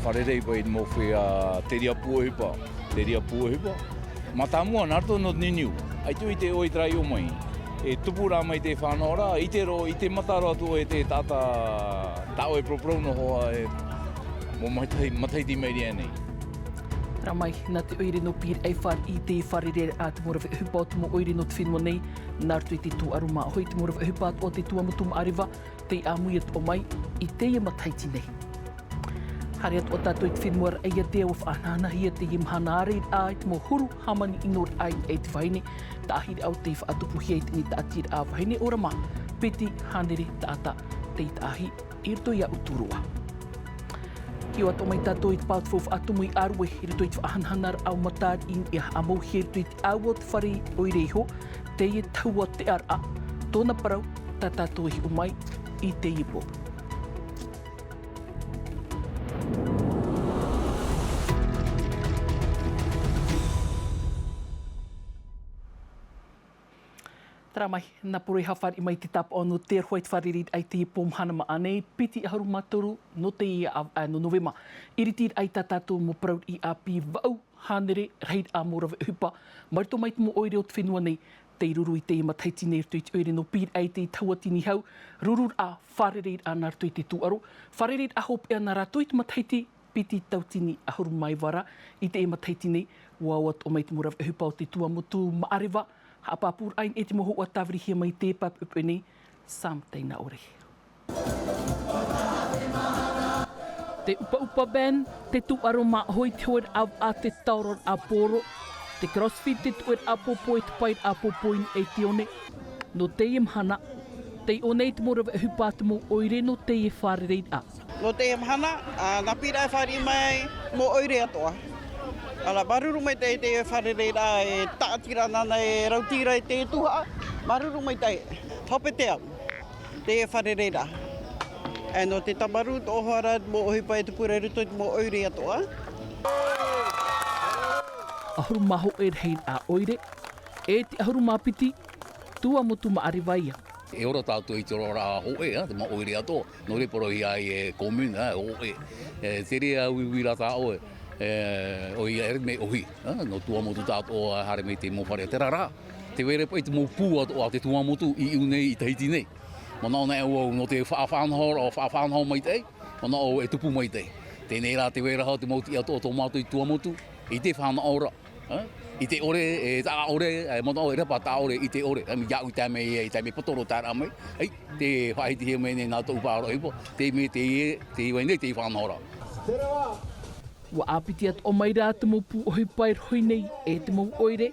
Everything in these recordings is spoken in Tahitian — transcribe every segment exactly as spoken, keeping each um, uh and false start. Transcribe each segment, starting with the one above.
Fārerei paʻi i te mau feiā, te reira pū ʻohipa, te reira pū ʻohipa. Mātāmua, nā roto nō te niuniu. ʻAita i ʻite ʻoe i terā i ʻō mai. E tupu rā mai te fānaʻoraʻa, ʻite roa, ʻite mata roa atu ʻoe i te taʻata, tā ʻoe paraparau noa hoʻi e, mau matahiti, matahiti i maʻiri aʻe nei. Rā mai, nā te ʻoire nō Pīraʻe i fāriʻi i te fārereiraʻa a te mau rave ʻohipa o te mau ʻoire nō te fenua nei, nā roto i te tūʻaro māʻohi i te mau rave ʻohipa atoʻa o te Tuamotu Maʻareva, tei ʻāmui atoʻa mai i teie matahiti nei. Haere atoʻa tātou i te fenua Raʻiātea, ʻua faʻahanahanahia teie mahana ʻāreiraʻa i te mau huru hāmani ʻino raʻa i te vahine, taʻahiraʻa o tei faʻatupuhia i teie tāʻatiraʻa vahine ʻōrama, piti hānere taʻata tei taʻahi i roto iā Uturoa. Hiʻo atoʻa mai tātou i te pāutuʻa faʻatumu i ʻĀrue, i roto i te faʻahanahanaraʻa o Matariʻi i haʻamauhia i roto i te ʻāua o te fare ʻoire iho, teie tahua teʻaraʻa, tōna parau, tā tātou e hiʻo mai i teie pō. Terā mai, nā Poroiha fāriʻi mai te tāpaʻo nō te aroha i te fārereiraʻa i teie pō mahana māʻa nei, piti ʻahuru mā toru nō teie ʻāvaʻe nō Novema. ʻIritiraʻa i tā tātou mau parau riʻi ʻāpī vaʻu, hānere, rahiraʻa mau rave ʻohipa, mai roto mai te mau ʻoire o te fenua nei, tei ruru i teie matahiti nei i roto i te ʻoire nō Pīraʻe i te tahua tini hau, rururaʻa, fārereiraʻa nā roto i te tūʻaro, fārereiraʻa hopeʻa nā rātou i te matahiti, piti tauatini ʻahuru mā iva ra, i teie matahiti nei, ʻua ʻoaʻoa atoʻa mai te mau rave ʻohipa o te Tuamotu Maʻareva, haʻapāpūraʻa i niʻa i te mau hōhoʻa tāvirihia mai i teie pāpeʻapeʻa nei, Sam Tainaʻore. Te ʻupaʻupa band, te tūʻaro māʻohi, te hoeraʻa vaʻa, te taororaʻa poro, te crossfit, te tuʻeraʻa pōpō, te paeraʻa pōpō i niʻa i te one. Nō teie mahana, tei ʻō nei te mau rave ʻohipa a te mau ʻoire nō teie fārereiraʻa. Nō teie mahana, ā, nā Pīraʻe e fāriʻi mai mau ʻoire atoʻa. ʻĀreʻa, māuruuru maitaʻi i teie fārereiraʻa, e tāʻatiraʻa nāna e rautira i te tuhaʻa. Māuruuru maitaʻi. Hope te au. Teie fārereiraʻa. E nō te tāmarū atoʻa hoʻi ra mau ʻohipa e tupu ra i roto i te mau ʻoire atoʻa. ʻAhuru mā hōʻē rahiraʻa ʻoire, e te ʻahuru mā piti, Tuamotu Maʻareva ia. E ora tātou i te oraraʻa hōʻē, ā, te mau ʻoire atoʻa, nō reira e parauhia ai e commune, ā, hōʻē. E, te reira uiuiraʻa tā ʻoe, e, ʻoia e rave mai ʻohi, ā, nō Tuamotu tātou e haere mai te mau fare, terā rā, tē vai ra paʻi te mau pū atoʻa a te Tuamotu i ʻō nei, i Tahiti nei. Manaʻo nei au nō te faʻa-, faʻanahoraʻa, faʻa-, faʻanaho maitaʻi, manaʻo e tupu maitaʻi. Teie rā tē vai ra hoʻi te mau tiʻa atoʻa tō mātou i Tuamotu, i te fānaʻoraʻa. Ā? I te ʻore, e, taʻa ʻore, e, manaʻo e rapa taʻa ʻore, i te ʻore, ā, mai iāʻu i tae mai, i tae mai Potoro taeraʻa mai, ʻei, tē faʻahitihia mai nei nā tōʻu paraparau ʻohipa, tē vai nei, tē, tē vai nei te faʻanahoraʻa. ʻUa ʻāpiti atoʻa mai rā te mau pū ʻohipa e rohi nei, e te mau ʻoire.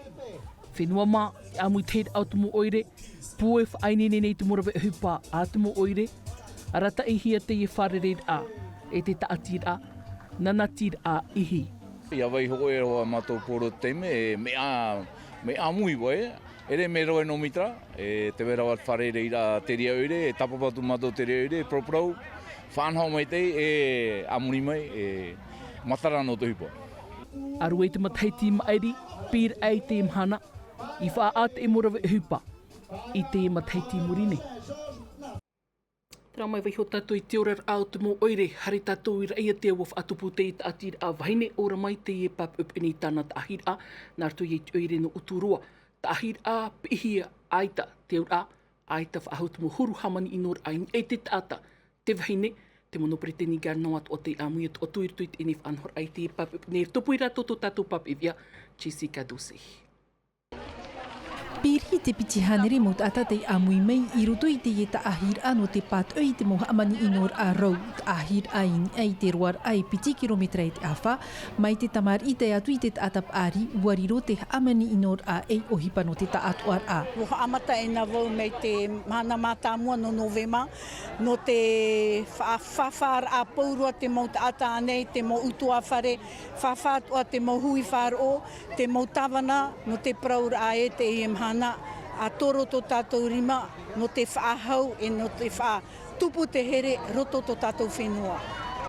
Fenua mā, te ʻāmuitahiraʻa o te mau ʻoire, pū e faʻaineine nei te mau rave ʻohipa a te mau ʻoire, arataʻihia teie fārereiraʻa, e te tāʻatiraʻa, nanatiraʻa ihi. ʻIa vai hōʻē roa mātou poro te taime, e meʻa, mea ʻāmui vau, e, ʻere mea rave nō mita, e tē vai ra te fārereiraʻa te reira ʻoire, e tāpapa atu mātou te reira ʻoire, e paraparau, faʻanaho maitaʻi, e a muri mai, e matara nō te ʻohipa. ʻĀrue i te matahiti i maʻiri, Pīraʻe i te mahana, i faʻaʻā te mau rave ʻohipa, i te matahiti i muri nei. Terā mai, vaiiho tātou i te oraraʻa o te mau ʻoire, haere tātou i Raʻiātea, ʻua faʻatupu teie tāʻatiraʻa vahine ʻōrama i teie pāpeʻapeʻa nei i tāna taʻahiraʻa, nā roto ia i te ʻoire nō Uturoa. Taʻahiraʻa piʻihia, ʻaita te auraʻa, ʻaita faʻahou te mau huru hāmani ʻinoraʻa i niʻa i te taʻata, te vahine, te mono peretiteni Gardner atoʻa tei ʻāmui atoʻa atu i roto i teie faʻanahoraʻa i teie pāpeʻapeʻa nei, tupu ia rātou tō tātou pāpeʻa via, Jessica Ducey. Piri te piti hānere mau taʻata tei ʻāmui mai i roto i teie taʻahiraʻa nō te pātoʻi i te mau hāmani ʻinoraʻa rau, taʻahiraʻa i niʻa i te roaraʻa e piti kirometera i te ʻāfa, mai te tamariʻi tae atu i te taʻata paʻari, ʻua riro te hāmani ʻinoraʻa ei ʻohipa nō te taʻatoʻaraʻa. ʻUa haʻamata ʻē na vau mai te mahana mātāmua nō Novema, nō te fa-, fāfāraʻa pauroa te mau taʻata ānei, te mau ʻutuāfare, fāfā atoʻa te mau hui faʻaroʻo, te mau tāvana, nō te parauraʻa e teie mahana, ʻa toro tō tātou rima, nō te faʻahou, e nō te faʻatupu te here, roto tō tātou fenua.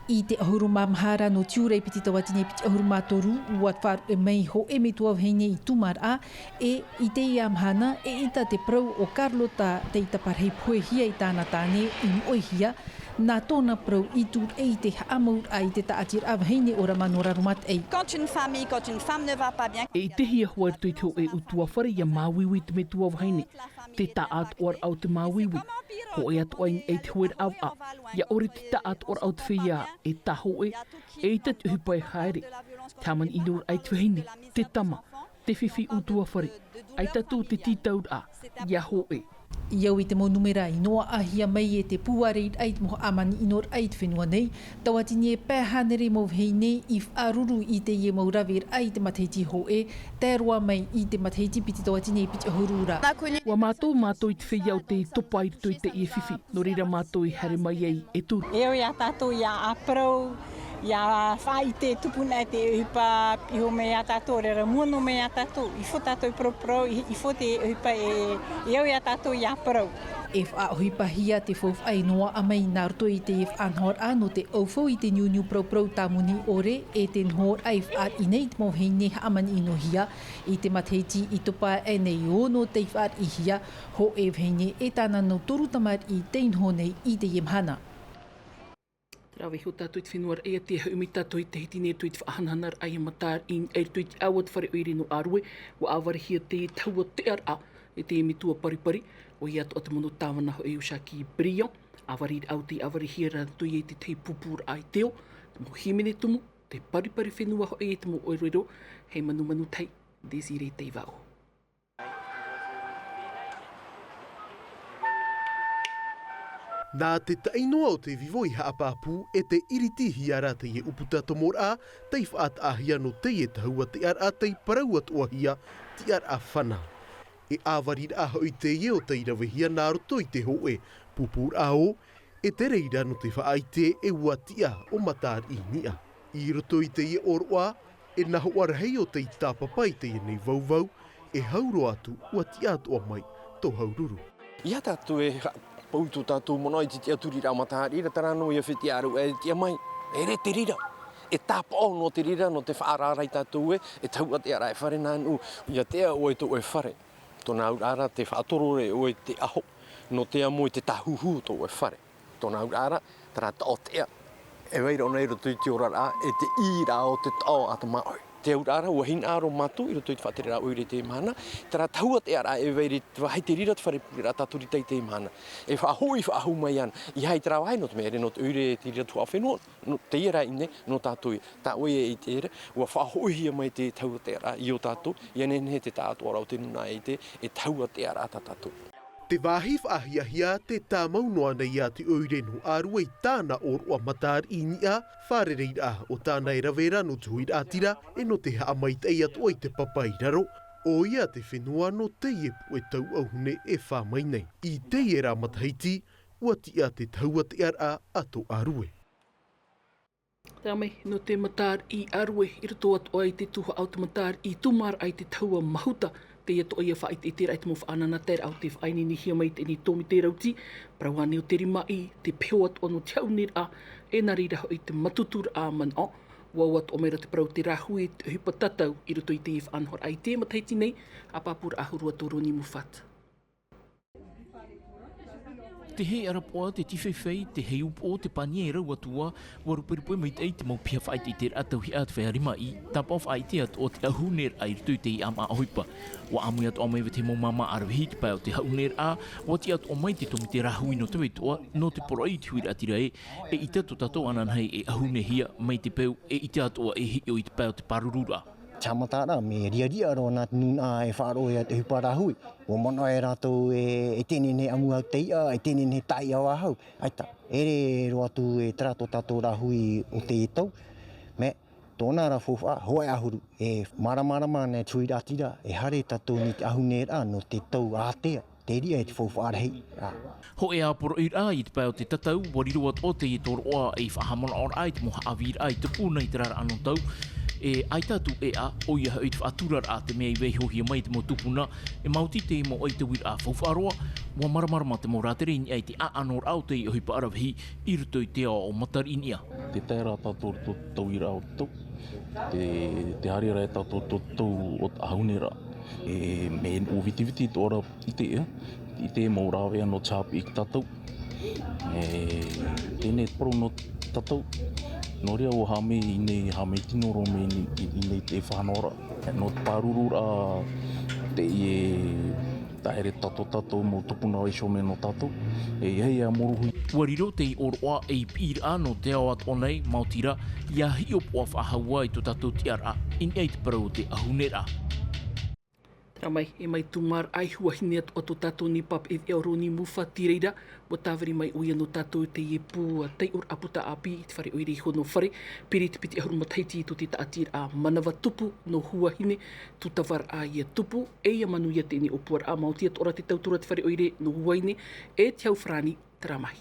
I te ʻahuru mā maha ra nō Tiurai piti tauatini piti ʻahuru mā toru, ʻua faʻaruʻe mai hōʻē metua vahine i Tūmaraʻa, e i teie mahana, eʻita te parau o Carlota tei taparahi pohehia i tāna tāne i moʻehia, Nā tōna parau i tūraʻi i te haʻamauraʻa i te tāʻatiraʻa vahine ʻōrama nō Raromataʻi. Quand une famille, quand une femme ne va pas bien. E ʻitehia hoʻi i roto i te hōʻē ʻutuāfare ia māuiui te metua vahine. Te taʻatoʻaraʻa o te māuiui. Hōʻē atoʻa i niʻa i te huiraʻa vaʻa. ʻIa ʻore te taʻatoʻaraʻa o te feiā e tāhōʻē, eʻita te ʻohipa e haere. Te hāmani ʻino raʻa i te vahine, te tama, te fifi ʻutuāfare, ʻaita atu te tītauraʻa, ʻia hōʻē. I au i te mau nūmera i noaʻahia mai e te pūʻareiraʻa i te mau haʻamani ʻino raʻa i te fenua nei, tauatini e pae hānere mau vahine i faʻaruru i teie mau raveraʻa i te matahiti hōʻē, tae roa mai i te matahiti piti tauatini e piti ʻahuru ra. Ua mātau mātou i te feiā o te topa i roto i teie fifi, nō reira mātou i haere mai ai e toru. E au iā tātou ʻia parau, ʻia faʻaʻite tupuna e te ʻohipa iho mai iā tātou, reira mua noa mai iā tātou, i fo tātou i parauparau, i, i fo te ʻohipa e, e au iā tātou ʻia parau. E faʻaʻohipahia te faufaʻa i noaʻa mai nā roto i te faʻanahoraʻa nō te ʻaufau i te niuniu parauparau tāmoni ʻore, e te nohoraʻa i fāriʻi nei i te mau vahine haʻamani ʻinohia i te matahiti i topa aʻe nei ono tei fāriʻihia, hōʻē vahine e tāna nō toru tamariʻi tei noho nei i teie mahana. Te rave iho tātou i te fenua raʻi, ʻia tiʻa hoʻi mai tātou i te hiti nei atu i te faʻahanahanaraʻa ia Matariʻi i roto i te ʻāua te fare ʻoire nō Arue, ua ʻāvarihia te tahua teʻaraʻa e te metua paripari, ʻoia atoʻa te mono tāvana hoʻi o Jackie Brillant, ʻāvariraʻa ʻo tei ʻāvarihia rātou i te tahi pūpūraʻa i te ao, te mau hīmene tumu, te paripari fenua hoʻi e te mau ʻoiroʻiro, hei manumanu tahi, Desiree Taivaʻo. Nā te taʻi noa o te vivo i haʻapāpū e te ʻiritihia rā teie ʻūputa tomoraʻa, tei faʻataʻahia nō teie tahua teʻaraʻa tei parau atoʻahia, tiʻaraʻa fana. E ʻāvariraʻa hoʻi teie ʻo tei ravehia nā roto i te hōʻē pūpūraʻa ō, e te reira nō te faʻaʻite e ua tiʻa ʻo Matariʻi Niʻa. I roto i teie ʻōroʻa, e nahoʻa rahi ʻo tei tāpapa i teie nei vauvau, e hau roa atu ua tiʻa atoʻa mai tō Haururu. ʻIa tātou e haʻapau i tō tātou manaʻo i te tiʻaturiraʻa Matariʻi ra, terā noa ia fetiʻa rau e tiʻa mai, e ʻere te reira. E tāpaʻo nō te reira, nō te faʻaararaʻa ia tātou ē, e tahua teʻaraʻa e fare nā nuʻu, ʻia tiʻa ʻoe i tō ʻoe fare. Tōna auraʻa ra te faʻatorore ʻoe i te aho, nō te amo i te tāhuhu o tō ʻoe fare. Tōna auraʻa ra, terā taʻo teʻa, e vai ra ʻōna i roto i te oraraʻa, e te ʻī ra o te taʻo a te māʻohi. Te auraʻa ra, ua hinaʻaro mātou i roto i te faʻatereraʻa ʻoire i teie mahana, terā tahua teʻaraʻa e vai ra i te vāhi te reira te fare pureraʻa tātou i roto i teie mahana. E faʻahoʻi, faʻahou mai ana, ʻeiaha i terā vāhi, nō te mea ʻere nō te ʻoire te reira tuhaʻa fenua, nō teie rā ʻino, nō tātou ia. Tā ʻoe e ʻite ra, ua faʻahoʻihia mai te tahua teʻaraʻa i ō tātou, ʻia nehenehe te taʻatoʻaraʻa o te nūnaʻa e ʻite, e tahua teʻaraʻa tā tātou. Te vāhi faʻahiahia, tē tāmau noa nei ā te ʻoire nō Arue i tāna ʻōroʻa Matariʻi Niʻa, fārereiraʻa ʻo tāna e rave ra nō te huiraʻatira, e nō te haʻamaitaʻi atoʻa i te papa i raro, ʻoia te fenua nō teie puʻe tau ʻauhune e fā mai nei. I teie rā matahiti, ua tiʻa te tahua teʻaraʻa a tō Arue. Terā mai, nō te Matariʻi Arue, i roto atoʻa i te tuhaʻa o te Matariʻi, tūmāraʻa i te tahua mahuta, teie atoʻa ia faʻaʻiteʻiteraʻa i te mau faʻanahoraʻa o tei faʻaineinehia mai i teie nei tōmite rauti, parau ānei o te rimaʻī, te peho atoʻa nō te haʻunearaʻa, e nā reira hoʻi te matuturaʻa manaʻo, ua au atoʻa mai ra te parau o te rāhui, te ʻohipa tatau, i roto i teie faʻanahoraʻa i te matahiti nei, haʻapāpūraʻa huru a Toroni Mufat. Te hei ʻarapoʻa, te tīfaifai, te hei upoʻo, te pānia e rau atu ā, ua ruperupe maitaʻi te mau piha faʻaʻiteʻiteraʻa tauihaʻa a te feiā rimaʻī, tāpaʻo faʻaʻite atoʻa te ʻauhuneraʻa i roto i teie ʻāmaʻa ʻohipa. Ua ʻāmui atoʻa mai vetahi mau māmā ʻaravihi i te pae o te haʻunearaʻa, ua tiʻa atoʻa mai te tōmite rāhui nō te vaiitoʻa, nō te poroʻi i te huiraʻatira ē, eʻita tō tātou ananahi e ʻauhunehia mai te peu, eʻita atoʻa e hiʻo i te pae o te pārururaʻa. Te haʻamata ra, mea riaria roa nā te nūnaʻa e faʻaroʻo ia te ʻohipa rāhui. Ua manaʻo e rātou e, e teie nei ʻamu au te iʻa, e teie nei tāiʻa vau. ʻAita, ʻere roa atu e terā tō tātou rāhui o teie tau. Mea, tōna ra faufaʻa, hōʻē ʻahuru, e māramarama ana te huiraʻatira, e haere tātou nei te ʻauhuneraʻa nō te tau ātea, te reira e te faufaʻa rahi. Hōʻē ā poroʻiraʻa i te pae o te tatau, ua riro atoʻa teie tōroʻa ei faʻahaʻamanaʻoraʻa i te mau haʻavīraʻa i tupu nei i terā ra anotau, e ʻaita atu ʻēʻa, ʻoia hoʻi te faʻaturaraʻa te mea i vaiihohia mai i te mau tupuna, e maoti teie mau ʻaitauiraʻa faufaʻa roa, ua māramarama te mau rātere i niʻa i te ʻaʻanoraʻa o teie ʻohipa ʻaravihi i roto i te ao o Matariʻi Niʻa. Tē tae ra tātou i roto i te tauiraʻa o te tau, te, tē haere ra e tātou i te tau o te ʻauhuneraʻa. E, mea ʻōvitiviti atoʻa ra i te, i te mau rāveʻa nō te haʻapiʻi ia tātou. E, teie nei te parau nō tātou. Nō reira, ʻua haʻamau i ʻō nei, haʻamau tino roa mai i ʻō nei, i ʻō nei te faʻanahoraʻa. Nō te pāruru ra teie, e, tāhaere tātou, tātou mau tupuna vaiiho mai nō tātou. E, ʻeiaha ia mōruhu. ʻUa riro te ʻōroʻa ei piʻiraʻa nō te ao atoʻa nei, maoti rā, ʻia hiʻopoʻa faʻahou i tō tātou tiʻaraʻa, i niʻa i te parau o te ʻahuneraʻa. Terā mai, e mai tūmāraʻa i huahine atoʻa tō tātou nei pāpaʻi veʻa ʻo Roni Mufa, i reira, ʻua tāviri mai ʻoia nō tātou i teie pū taiʻoraʻa puta ʻāpī i te fare ʻoire i Hono Fare, piri i te piti ʻahuru matahiti tō te tāʻatiraʻa Manava Tupu nō Huahine, tūtavaraʻa ia tupu, e ʻia manuia teie nei ʻōpuaraʻa, maoti atoʻa rā te tauturu a te fare ʻoire nō Huahine, e te hau farāni, terā mai.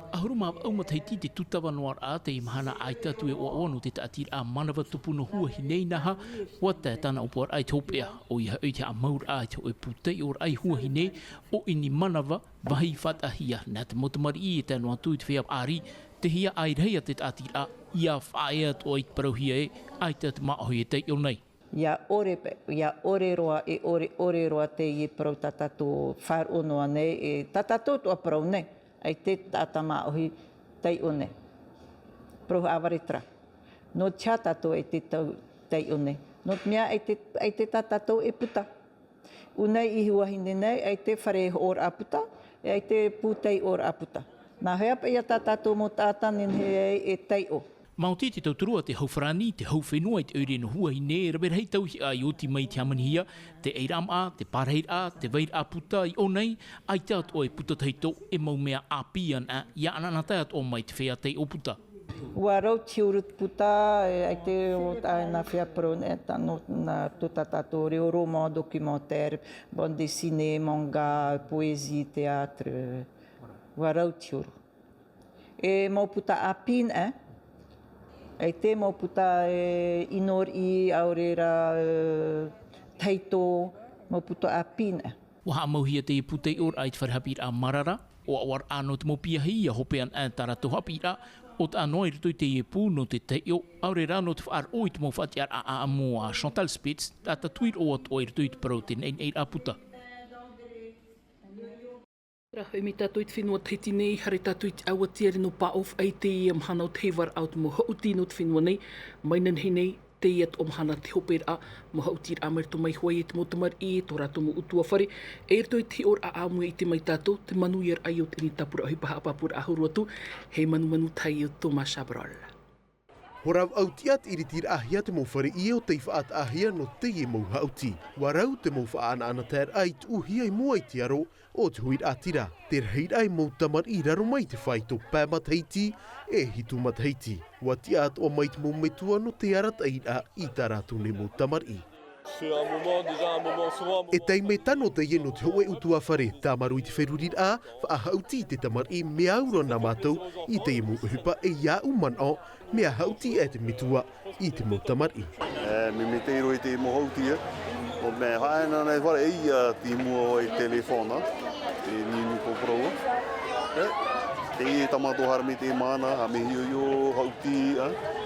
ʻAhuru mā vaʻu matahiti te tūtava noa ra, teie mahana ʻaita atu e ʻoaʻoa nō te tāʻatiraʻa Manava Tupu nō Huahine i Naha, ʻua tae tāna ʻōpuaraʻa i te hopeʻa, ʻoia hoʻi te haʻamauraʻa i te hōʻē pū taiʻoraʻa i Huahine, ʻo ʻIni Manava, vāhi faʻataʻahia, nā te mau tamariʻi e tae noa atu i te feiā paʻari, tei hea ʻaita e rahi te tāʻatiraʻa, ʻia faʻaea atoʻa i te parauhia ē, ʻaita te māʻohi e taiʻo nei. ʻIa ʻore paʻi, ʻia ʻore roa, e ʻore, ʻore roa teie parau tā tātou faʻaroʻo noa nei, e tā tātou atoʻa parau nei, ʻaita te taʻata māʻohi taiʻo nei. Parau haʻavare terā. Nō te aha tātou ʻaita tau taiʻo nei? Nō te mea ʻaita, ʻaita tā tātou e puta. ʻUa ʻī nei i Huahine nei, ʻaita fare hoʻoraʻa puta, e ʻaita pū taiʻoraʻa puta. Nā hea paʻi ia tā tātou mau taʻata nehenehe e taiʻo. Maoti te tauturu a te hau farāni, te hau fenua i te ʻoire nō Huahine, e rave rahi tauihaʻa i oti mai i te hāmanihia, te ʻairaʻa māʻa, te pārahiraʻa, te vairaʻa puta i ʻō nei, ʻaita atoʻa e puta tahito, e mau mea ʻāpī anaʻe, ʻia ʻanaʻanatae atoʻa mai te feiā taiʻo puta. ʻUa rau te huru puta, e, ʻaita ʻo tā, nā fea parau nei, tā, nō, nā, tō tā tātou reo roman, documentaire, bande dessinée, manga, poésie, théâtre. ʻUa rau te huru. E mau puta ʻāpī anaʻe, ʻaita mau puta, e, ʻino riʻi, ʻaore rā, e, tahito, mau puta ʻāpī anaʻe. ʻUa haʻamauhia teie pū taiʻoraʻa i te fare haʻapiʻiraʻa Marara, ʻoaʻoaraʻa nō te mau piahi ʻia hope anaʻe tā rātou haʻapiʻiraʻa, ʻo taʻa noa i roto i teie pū nō te taiʻo, ʻaore rā nō te faʻaroʻo i te mau faʻatiʻaraʻa ʻāʻamu a Chantal Spitz, taʻata tuiroʻo atoʻa i roto i te parau o te naʻinaʻiraʻa puta. Rā, e mai tātou i te fenua Tahiti nei, haere tātou i te ʻāua tiare nō Paʻofaʻi i teie mahana o te heivaraʻa o te mau haʻuti nō te fenua nei, mai nā nehenehe nei, teie atoʻa mahana te hoperaʻa, mau haʻutiraʻa mai roto mai hoʻi e te mau tamariʻi, tō rātou mau ʻutuāfare, e i roto i te hiʻoraʻa ʻāmui e ʻite mai tātou, te manuiaraʻa i ʻō teie nei tāpura ʻohipa haʻapāpūraʻa huru atu, hei manumanu tahi ʻo Thomas Chabrol. Hora vaʻu tiʻa te ʻiritiraʻahia te mau fare ʻie ʻo tei faʻataʻahia nō teie mau haʻuti. ʻUa rau te mau faʻaʻanaʻanataeraʻa i tuʻuhia i mua i te aro o te huiraʻatira. Te rahiraʻa e mau tamariʻi i raro mai te fāito pae matahiti e hitu matahiti. ʻUa tiʻa atoʻa mai te mau metua nō te arataʻiraʻa i tā rātou nei mau tamariʻi. C'est un moment, déjà un moment souvent, un moment... E taime tano teie nō te hōʻē ʻutuāfare, tāmarū i te feruriraʻa, faʻahaʻuti i te tamariʻi, mea au roa nā mātou i teie mau ʻohipa, e iāʻu manaʻo, mea haʻuti aʻe te metua i te mau tamariʻi. E, mea maitaʻi roa i te mau haʻuti, e. ʻO mea haere nā nei fare, e ia te mua o te telefona, e nini pōporo. E, teie tā mātou haere mai te mahana, haere mai hiʻo, haʻuti, e.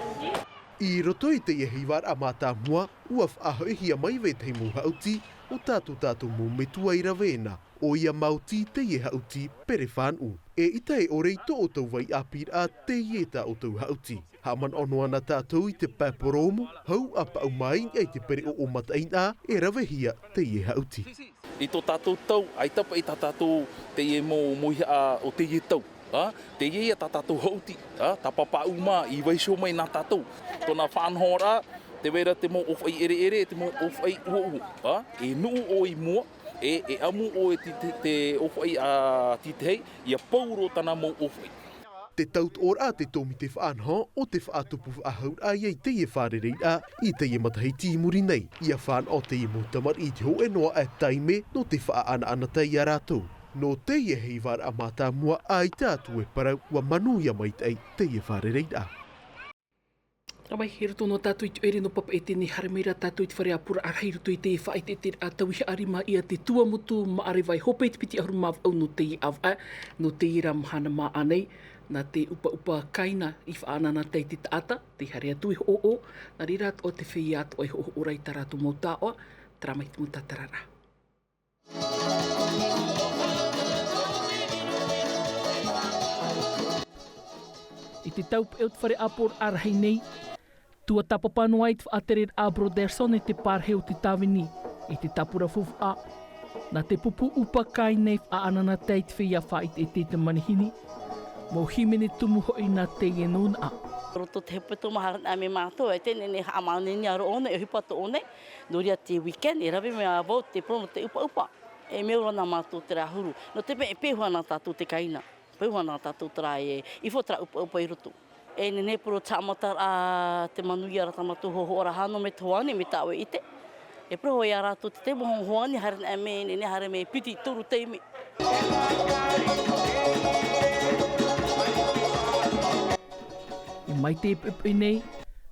I roto i teie heivaraʻa mātāmua, ʻua faʻahoʻihia mai vetahi mau haʻuti, ʻo tā tō tātou mau metua i rave na, ʻoia maoti teie haʻuti perefānuʻu. E ʻita e ʻore i tō ʻoutou vai ʻāpīraʻa teie tā ʻoutou haʻuti. Haʻamanaʻo noa na tātou i te pae porōmu, hau ʻa paʻu mai i te pereʻoʻo mataʻeinaʻa e ravehia teie haʻuti. I tō tātou tau, ʻaita paʻi tā tātou teie mau mauhaʻa o teie tau. ʻA, teie ia tā tātou haʻuti, ʻa, tā Pāpā Uma i vaiiho mai nā tātou. Tōna faʻanahoraʻa, tē vai ra te mau ʻōfaʻi ʻereʻere, te mau ʻōfaʻi ʻuoʻuo, ʻa, e nuʻu ʻoe i mua, e, e ʻamu ʻoe te, te, te ʻōfaʻi a tītahi, ʻia pau roa tāna mau ʻōfaʻi. Te tautoʻoraʻa te tōmite faʻanaho, ʻo te faʻatupu faʻahauraʻa ia i teie fārereiraʻa, i teie matahiti i muri nei, ʻia fānaʻo teie mau tamariʻi i te hōʻē noa aʻe taime, nō te faʻaʻanaʻanatae ia rātou. Nō teie heivaraʻa mātāmua, ʻaita atu e parau, ʻua manuia maitaʻi teie fārereiraʻa. Rā mai, i roto noa tātou i te ʻoire nō Papeʻete nei, haere mai rā tātou i te fare ʻāpūraʻa rahi i roto i te faʻaʻiteʻiteraʻa tauihaʻa rima ia te Tuamotu Maʻareva e hope i te piti ʻahuru mā vaʻu nō teie ʻāvaʻe, nō teie rā mahana māʻa nei, nā te ʻupaʻupa kaina i faʻaʻanaʻanatae i te taʻata, tē haere atu e hoʻohoʻo, nā reira atoʻa te feiā atoʻa e hoʻohoʻo ra i tā rātou mau taoʻa, terā mai te mau tātararaʻa. Te taupeʻe o te fare ʻāpoʻoraʻa rahi nei, tuatāpapa noa ai te faʻatereraʻa Brotherson e te parahi o te tāvini, e te tāpura faufaʻa. Nā te pupu ʻupa kai nei faʻaʻananaʻa i te feiā faʻaʻiteʻite i te manihini. Mau hīmene tumu hoʻi nā teie nūnaʻa. Roto te hepetoma haere mai mātou, e te nehenehe haʻamānini a roʻo nei, e ʻohipa tō nei, nō reira te weekend, e rave mai vau te poromu te ʻupaʻupa. E mea ora nā mātou terā huru. Nō te mea e pehu ana tātou te kaina. Pehu ana tātou terā e, ifo terā ʻupaʻupa i roto. E nehenehe poro te haʻamataraʻa te manuia ra tā mātou hohoʻa ra hānau mai te hoani, mai tāʻu e ʻite. E poro hoʻi ia rātou te taime hoani, haere nei mai, nehenehe haere mai piti, toru taime. E mai te poʻipoʻi nei,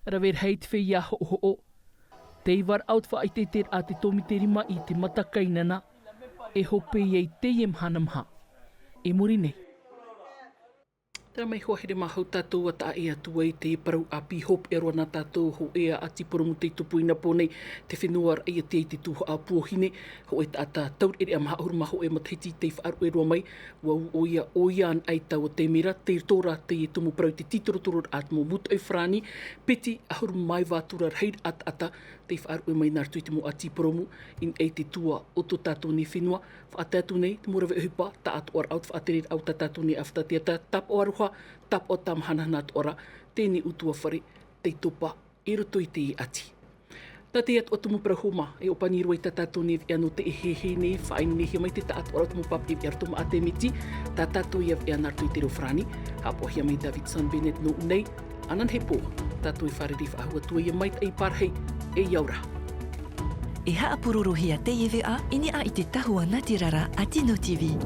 rave rahi te feiā hoʻohoʻo. Tei varaʻau te faʻaʻiteʻiteraʻa te tōmite rima i te matakainana, e hope ai teie mahana maha. E muri nei. Terā mai hoa here māhau tātou a taʻa ʻē atu ai te parau ʻāpī hopeʻa roa nā tātou hōʻē ʻāti poromu tei tupu i nā pō nei, te fenua raʻi a te ai te tuhaʻa puohine, hōʻē taʻata taureʻareʻa maha ʻahuru mā hōʻē matahiti tei faʻaruʻe roa mai, ua ū ʻoia, ʻoia anaʻe i taua taime ra, tei roto rā teie tumu parau i te tītorotororaʻa te mau mūtoʻi farāni, piti ʻahuru mā iva atura rahiraʻa taʻata, tei faʻaruʻe mai nā roto i te mau ʻāti poromu, i niʻa i te tua o tō tātou nei fenua, faʻatae atu nei, te mau rave ʻohipa, taʻatoʻaraʻa o te faʻatereraʻa o tā tātou nei ʻāfata teata, tāpaʻo aroha, tāpaʻo tāmahana nā tō ʻoe ra, teie nei ʻutuāfare, tei topa, i roto i te ʻāti. Tā teie atoʻa tumu parau hōmā, e ʻōpani roa i tā tātou nei veʻa nō teie hehē nei, faʻaineinehia mai te taʻatoʻaraʻa o te mau pāpaʻi veʻa roto maʻa te miti, tā tātou ia veʻa nā roto i te reo farāni, haʻapaʻohia mai Davidson Bennett nō ʻō nei, Ananahi pō, tātou e fārerei faʻahou atu ai ia maitaʻi parahi, e ia ora. E haʻapurorohia teie veʻa i niʻa i te tahua natirara a Tino TV.